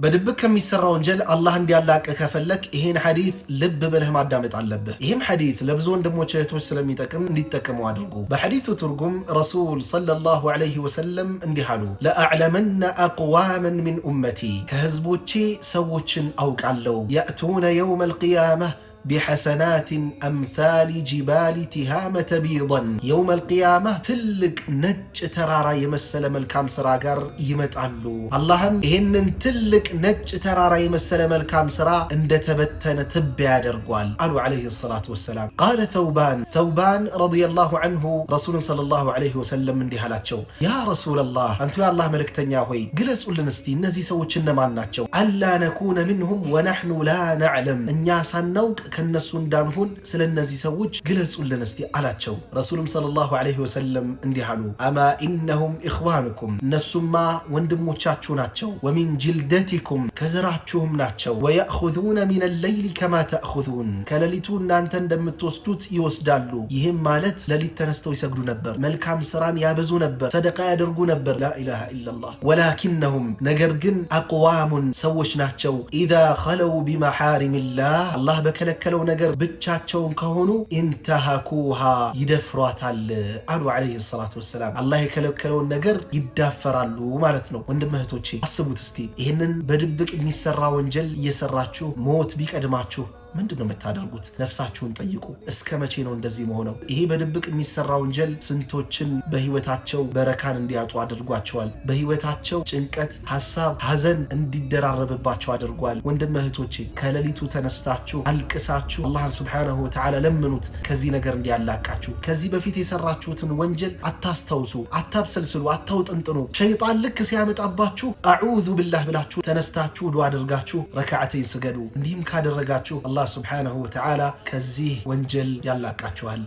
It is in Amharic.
በድብቅ ከሚሰራ ወንጀል አላህ እንዲያላቅህ ከፈለክ ይሄን ሐዲስ ልብ ብለህ ማዳመጥ አለብህ። ይህም ሐዲስ ለብዙ ወንድሞች እህቶች ስለሚጠቅም እንዲጠቀሙ አድርጉ። በሐዲሱ ትርጉም ረሱል صلى الله عليه وسلم እንዲህ አሉ፣ لأعلمن أقواما من أمتي፣ ከህዝቦቼ ሰዎችን አውቃለሁ፣ يأتون يوم القيامة بحسنات أمثال جبال تهامة بيضا፣ يوم القيامة ትልቅ ነጭ ተራራ የመሰለ መልካም ሥራ ጋር ይመጣሉ። አላህም ይህንን ትልቅ ነጭ ተራራ የመሰለ መልካም ሥራ እንደተበተነ ትቢያ ያደርጓል አሉ عليه الصلاة والسلام። قال ثوبان፣ ተውባን رضي الله عنه ረሱልን صلى الله عليه وسلم እንዲህ አላቸው፣ يا رسول الله፣ አንቱ የአላህ መልእክተኛ ሆይ ግለጹልን እስቲ እነዚህ ሰዎች እነማን ናቸው? ألا نكون منهم ونحن لا نعلم፣ እኛ ሳናውቅ ከነሱ እንዳንሆን ስለ እነዚህ ሰዎች ግለጹልን እስቲ አላቸው። ረሱሉም صلى الله عليه وسلم እንዲህ አሉ፣ أما إنهم إخوانكم፣ እነሱማ ወንድሞቻችሁ ናቸው። ومن جلدتكم፣ ከዘራችሁም ናቸው። ويأخذون من الليل كما تأخذون፣ ከሌሊቱ እናንተ እንደምትወስዱት ይወስዳሉ። ይህም ማለት ሌሊት ተነስተው ይሰግዱ ነበር፣ መልካም ስራን ያበዙ ነበር፣ ሰደቃ ያደርጉ ነበር። لا إله إلا الله። ولكنهم፣ ነገር ግን أقوام፣ ሰዎች ናቸው። إذا خلوا بمحارم الله፣ አላህ በከለከለው ነገር ብቻቸውን ከሆኑ انتهكوها፣ ይደፍሯታል አሉ عليه الصلاة والسلام። አላህ የከለከለውን ነገር ይዳፈራሉ ማለት ነው። ወንድም እህቶቼ አስቡት እስቲ ይህንን በድብቅ የሚሰራ ወንጀል እየሰራችሁ ሞት ቢቀድማችሁ ምንድን ነው የምታደርጉት? ነፍሳችሁን ጠይቁ። እስከ መቼ ነው እንደዚህ መሆነው? ይሄ በድብቅ የሚሰራ ወንጀል ስንቶችን በህይወታቸው በረካን እንዲያጡ አድርጓቸዋል። በህይወታቸው ጭንቀት፣ ሀሳብ፣ ሀዘን እንዲደራረብባቸው አድርጓል። ወንድም እህቶቼ ከሌሊቱ ተነስታችሁ አልቅሳችሁ አላህን سبحانه وتعالى ለምኑት ከዚህ ነገር እንዲያላቃችሁ። ከዚህ በፊት የሰራችሁትን ወንጀል አታስታውሱ፣ አታብሰልስሉ፣ አታውጠንጥኑ። ሸይጣን ልክ ሲያመጣባችሁ أعوذ بالله ብላችሁ ተነስታችሁ ዱዓ አድርጋችሁ ረክዓተይን ስገዱ። እንዲህም ካደረጋችሁ አላህ سبحانه وتعالى ከዚህ ወንጀል ያላቃችኋል።